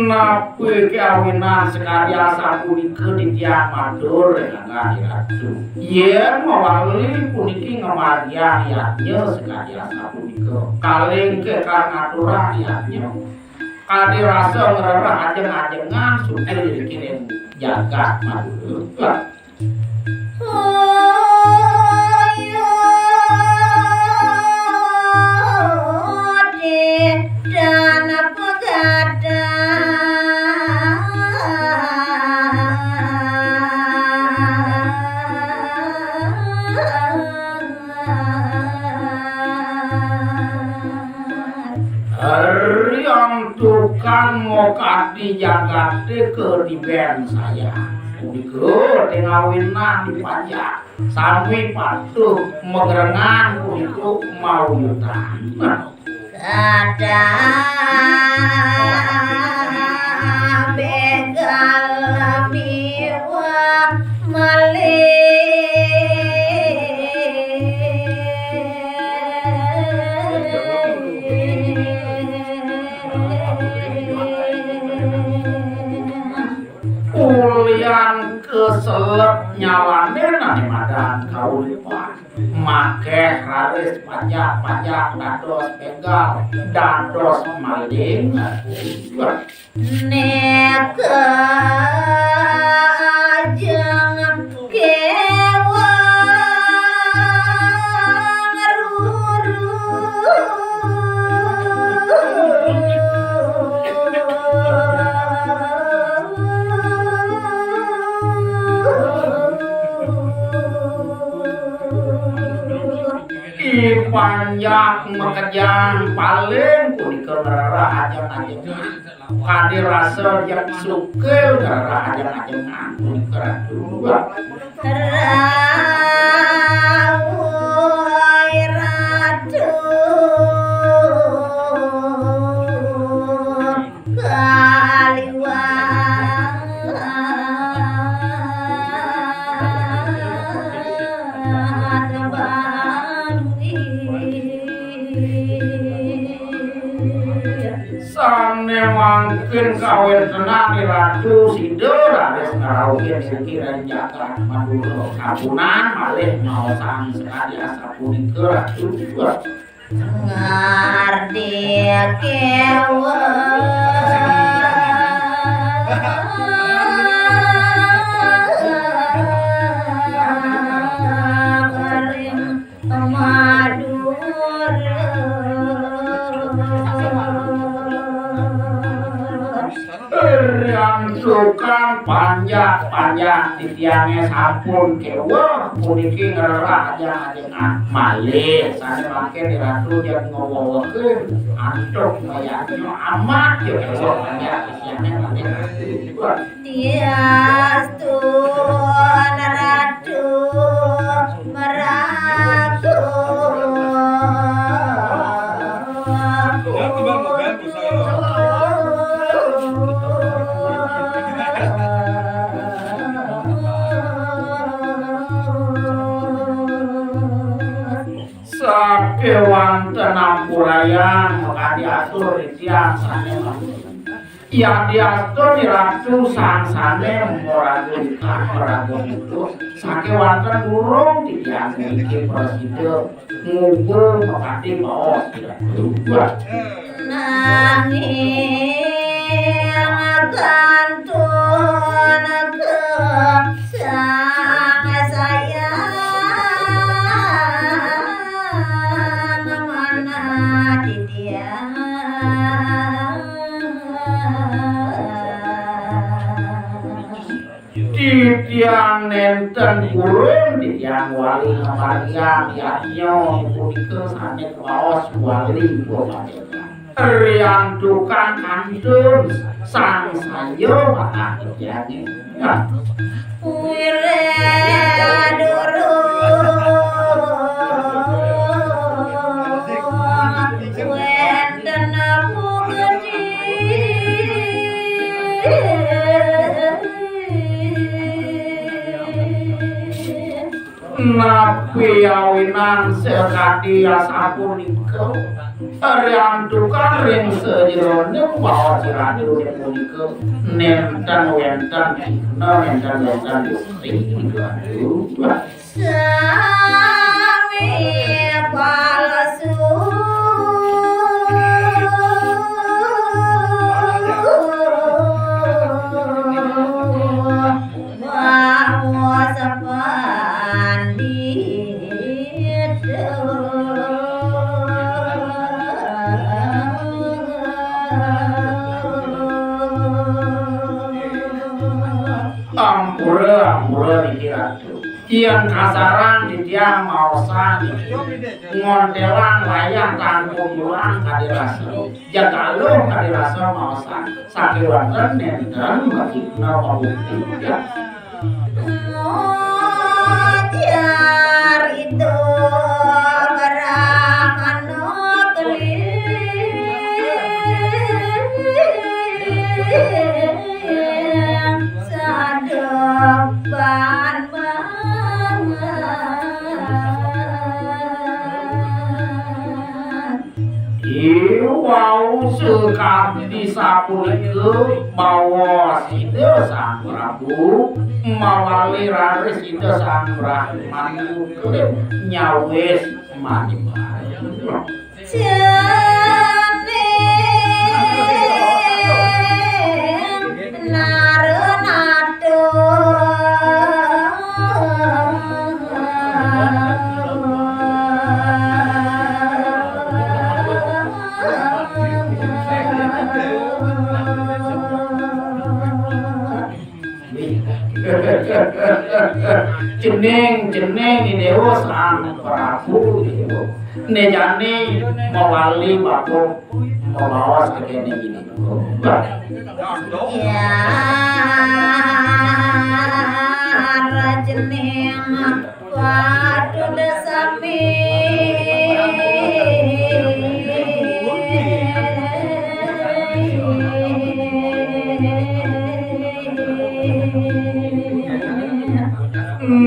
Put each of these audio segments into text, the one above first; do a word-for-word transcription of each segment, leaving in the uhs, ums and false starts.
Napi kawinan sakadi asapunika titiang matur ring Ratu? Yén mawali puniki ngamargiang yadnya sakadi asapunika, kaling ké kang ngaturang yadnya, kadi rasa ngrereh ajeng-ajengan sugih ring jagat Madura. Riantukan mokadi jagaté kadibén sayang. Punika té ngawinan dipanjak. Sami patuh magrengan punika mauyutan. Kata begal miwah malih. Ulian keselep nyalanin ané madan kauripan. Makéh raris panjak-panjak dados begal, dados maling. Nika ajeng kéweh ngruru. I panjak makejang paling punika ngrereh ajeng-ajengan. Kadi rasa jak sukil ngrereh ajeng-ajengan punika Ratu. Rauh Ratu. Kaliwat bangli. Sané mangkin kawéntenan Ratu sida raris ngrauhin siki ring jagat Madura. Kapunan malih maosang sakadi asapunika Ratu. Ngardi kéweh ring Madura. Riantukan panjak-panjak titiangé sampun kéweh puniki ngrereh ajeng-ajengan. Malih sané mangkin Ratu jeg ngwewehin antuk mayadnya amat ya kéweh panjak titiangé malih. Diastun Ratu maragu. Sakéwanten ampurayang makadi atur titiang sané mangkin. Yadiastun Ratu sangsané maraga ikan, maraga putus, sakéwanten durung titiang niki prasida ngubur makadi baos Ratu. Nanging kantun ka sang sayang manah titiang. Titiang nénten purun, titiang wali ngamargiang yadnya punika sané kabaos wali Bapadekan. Riantukan kantun sang sayo makan kerjanya. Nah, napi awinan sakadi asapunika? Riantukan ring sajeroning baos irade punika, nenten wenten cihna, nenten wenten bukti. Aduh. Sami palsu. Maos pandita. Ampura, ampura niki, Ratu. Yén kasaran titiang maosang niki, ngontélang wayah tan kumpulan kadi rasa. Jagaluh kadi rasa maosang. Sakéwanten nénten makikna pabukti, ya. Mojar itu barang anu keling sadepan banget. Iwau sakadi sapunika baos Ida Sang Prabu, mawali raris Ida Sang Brahman Muklim nyawis manimbar. Cening narun atur. Cening, cening, Déwa Sang Prabu, Déwa. Né jani mawali bapa, mabaos ka kéné gini. Ya, cening. Waduh, dasami.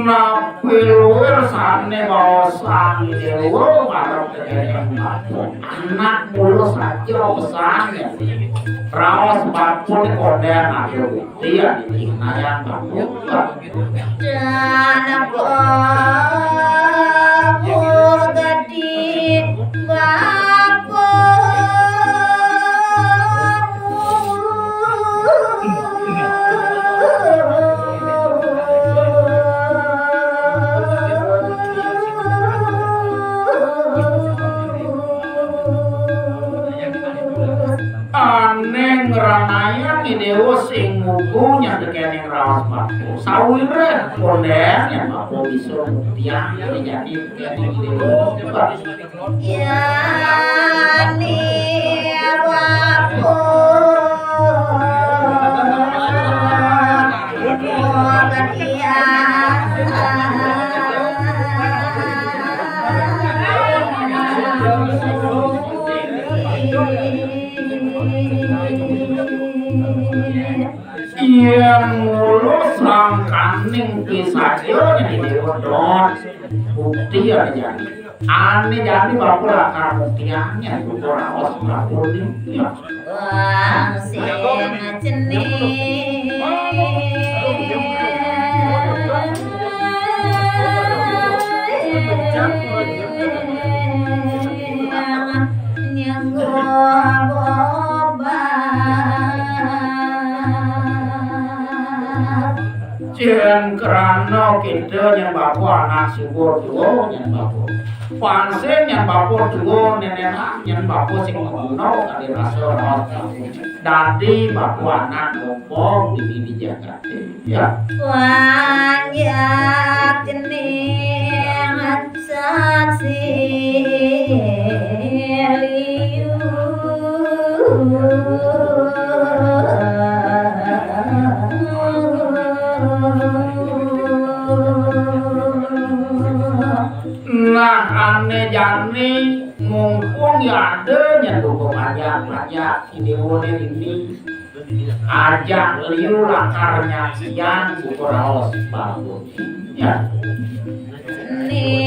Napi luir sané baosang Déwa ngarep ka kéné bapa? Anak mula saja pesannya. Raos bapa né kondén aduh. Iya, niki nayan bapa. Dan apa gadi bapa? Ané ngranayang Déwa sing ngugu nyantekening raos bapa. Sawiréh kondén yén bapa bisa muktiang jani tekening Déwa. Yani bapa. Yén mula sangkaning pisaja nyai Déwa Dot. Bukti ané jani. Ané jani bapa lakar muktiang, yén bapa raos bapa né. Wah, sing cening. Nyengguh bobat. Yén krana kita nyén bapa anak suba tua, nyén bapa. Pansing nyén bapa tua, nénénan nyén bapa sing maguna kadi rasa raos bapa. Dadi bapa anak mumpung di, di jagaté. Ya. Panjak cening saksi liu. Nah, ané jani mumpung ya ada nya dukung ajak-ajak idéwané ini. Ajak liu lakar nyaksian buka raos bagus. Ya. Ni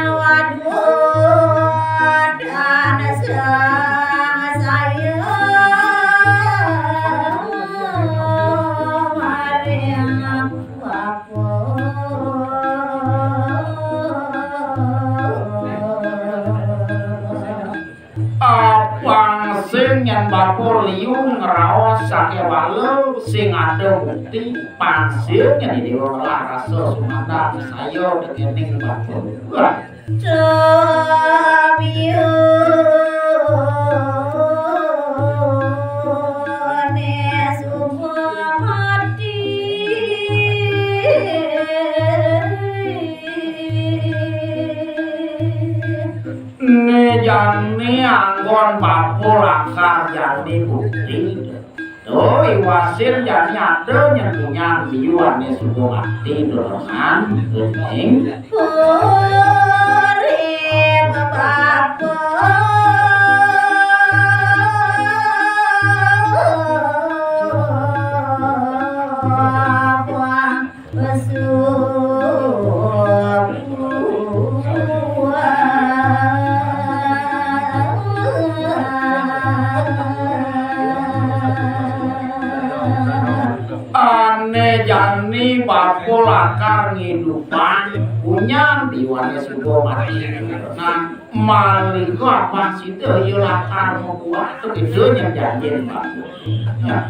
waduh dan saya maring bapa. Apang sing nyén bapa liu ngraos sakéwala sing ada bukti, pang sing nyén idéwa ngelah rasa sumandang saya tekéning bapa. Wah. Cobiune suba mati. Né jani anggon bapa lakar jani bukti. Tuh, iwasin jani ada nyén punyan biu ané suba mati dorongan, geuning. Urip bapa. Ané jani bapa lakar ngidupan, punyan biu ané suba mati. Nah, mangda apa sida ya lakar mabuat, kéto nyén janjin bapa. Ya.